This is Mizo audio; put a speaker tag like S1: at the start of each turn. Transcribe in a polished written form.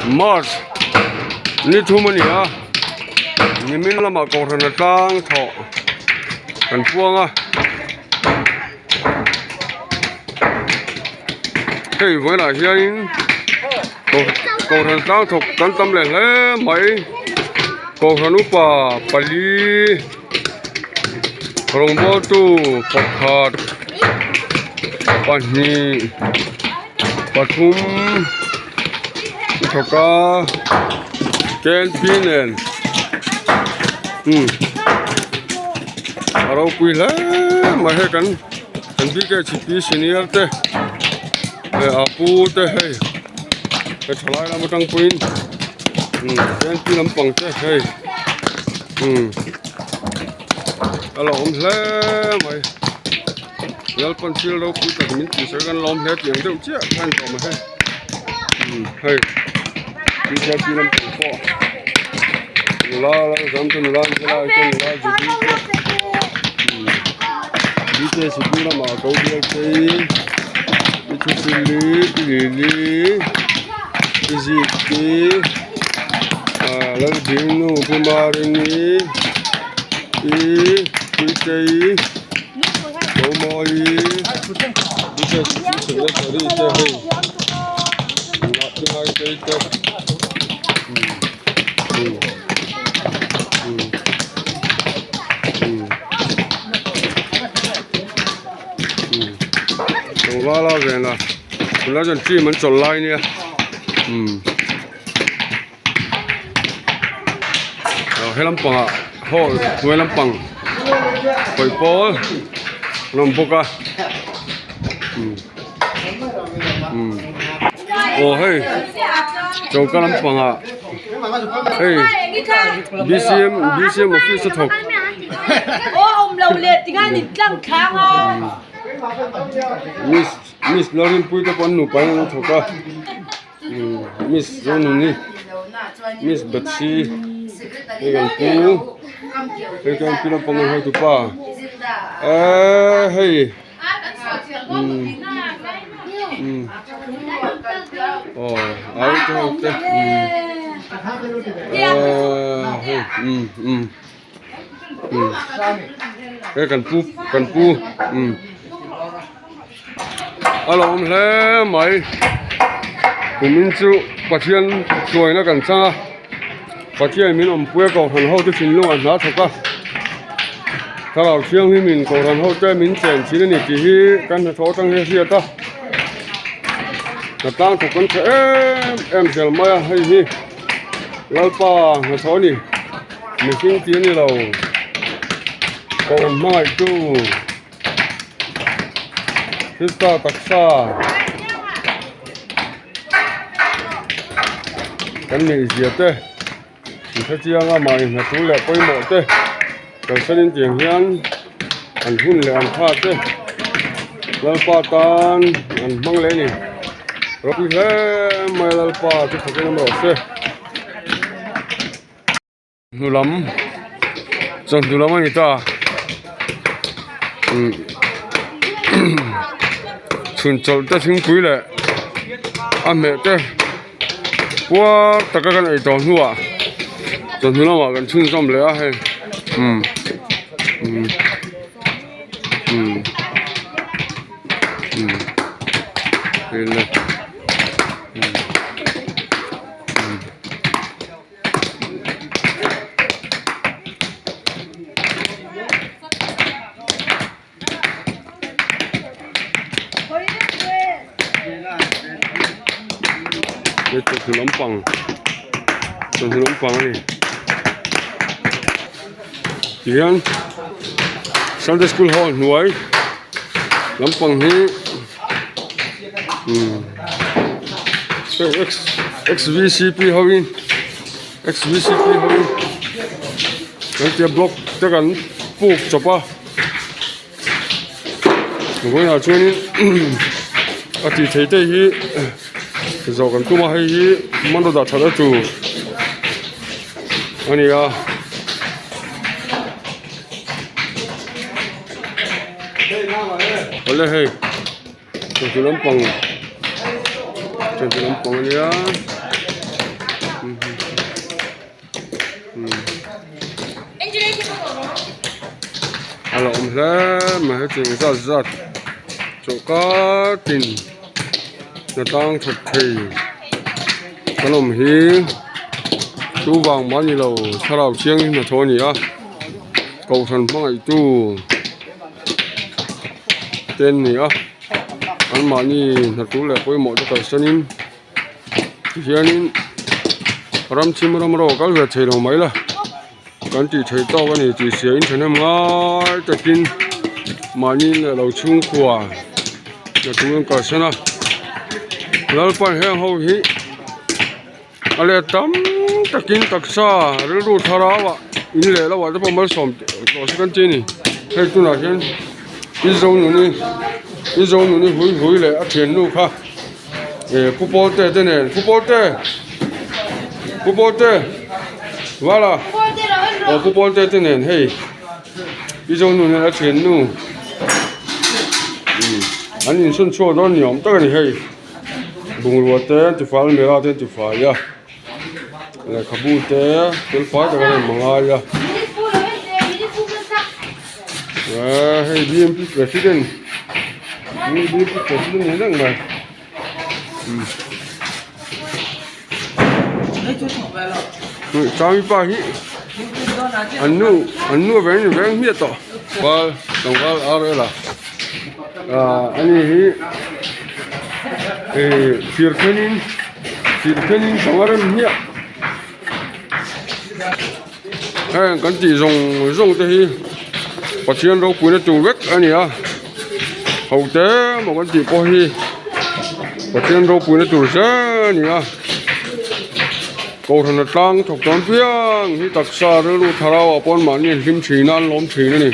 S1: March ni thum a ni a nimin lamah kohhran atang thawh kan puang a hei vawiinah hianin kohhran tlang thawk kan tam leh hle mai kohhran upa pali rawngbawltu pakhat pahnih pathum thawk a K N P nen umm a ropui hle mai hei kan kan B K H P senior te leh a pu te hei he thalai lam atang pawhin umm K N P lampang te hei umm a lo awm hle mai. Lalpan thil ropui tak min tih sawi kan lawm hle tih ang deuh chiah khan tawh mai hei umm hei BJP lampang pawh nula lalzam te nula an zela te nula judy te umm BJCP lamah ko bial phei pi thusili pi lili pi zikti ah lalbingnu pi marini pi puitei. Tunlai chuan team an chawlh lai ania umm he lampangah hall hnuai lampang hawi pawl an awm bawk a umm umm aw hei choka lampangah hei B C M B C M office a thawk miss miss Lalrinpuii te pawh an nupa in an lo thawk a. Miss Zonuni Miss Bethsy hei kan pu hei kan pi lampang an hotu pa eee hei umm umm aw ai te ho te umm eee hei umm umm umm hei kan pu kan pu umm. A lo awm hle mai kumin chu Pathian hruaina kan chang a Pathian min awmpui a kohhran ho te thinlungah hna thawk a thlarau thianghlim in kohhran ho te min chen thin a ni tih hi kan hnathawh atang hi a hriat a hnatlang thawk kan tha em em zel mai a hei hi Lalpa hnathawh a ni mihring tih a ni lo kohhran hmangaihtu. Krista taksa kan neih zia te in hre chiang a mahni hna tul leh pawimawh te kalsan in tiang hian an hun leh an tha te Lalpa tan an hmang leh a ni ropui hle mai a Lalpa chu thakin awm rawh se. Hnu lam chawhnu lam a ni ta umm chhun chawlh te thingpui leh a hmeh te puar taka kan ei tawh hnuah chawhnu lamah kan chhunzawm leh a hei umm umm umm umm hei le umm. Hei chawhnu lampang chawhnu lampang a ni tihian sunday school hall hnuai lampang hi umm hei x x v c p ho in x v c p ho in kan tia block te kan puk chawp a vawiinah chuanin a tih theih te hi zawh kan tum a hei hi hmanraw dah that a tur a ni a. Awle hei chawhnu lampang chawhnu lampang a nia. A lo awm hle mai hetiang zat zat chawlhkar tin hnatlang that thei kan awm hi chu vang mah ni lo thlarau thianghlim hnathawh a ni a kohhran hmangaihtu te an ni a anmahni hnatul leh pawimawh te kalsanin tihianin ram thim ram ro a kal ve thei lo mai la kan tih theih tawk a ni tih hria in thahnem ngai takin mahni leh lo chhungkua hnathawh an kalsan a Lalpan heng ho hi a let tam takin taksa rilru thlarau ah in leh lo ah te pawh malsawm tawh se kan ti a ni hei tunah hian i zo nuni i zo nuni hui hui leh a thiannu kha. Eh pu pawlte te nen pu pawlte pu pawlte vala aw pu pawlte te nen hei i zo nu nen a thian nu an insawn chhuak dawn ni awm tak a ni hei bungrua te an ti fai a almira te an ti fai a lehkhabu te fel fai tak an rawn ngai a eh hei bmp president bmp president ni reng mai. Chami pa hi an nu an nu veng veng hmiah tawh val tlangval ar ela ah ani hi eh thir thenin thir thenin bang a rem hmiah heng kan tih zawng zawng te hi Pathian ropuina tur vek a ni a ho te maw kan tih pawh hi Pathian ropuina tur zel a ni a Kohhran a tlang thawk tawn piang hi taksa rilru thlarau ah pawn mahni an hlim thin a an lawm thin a ni.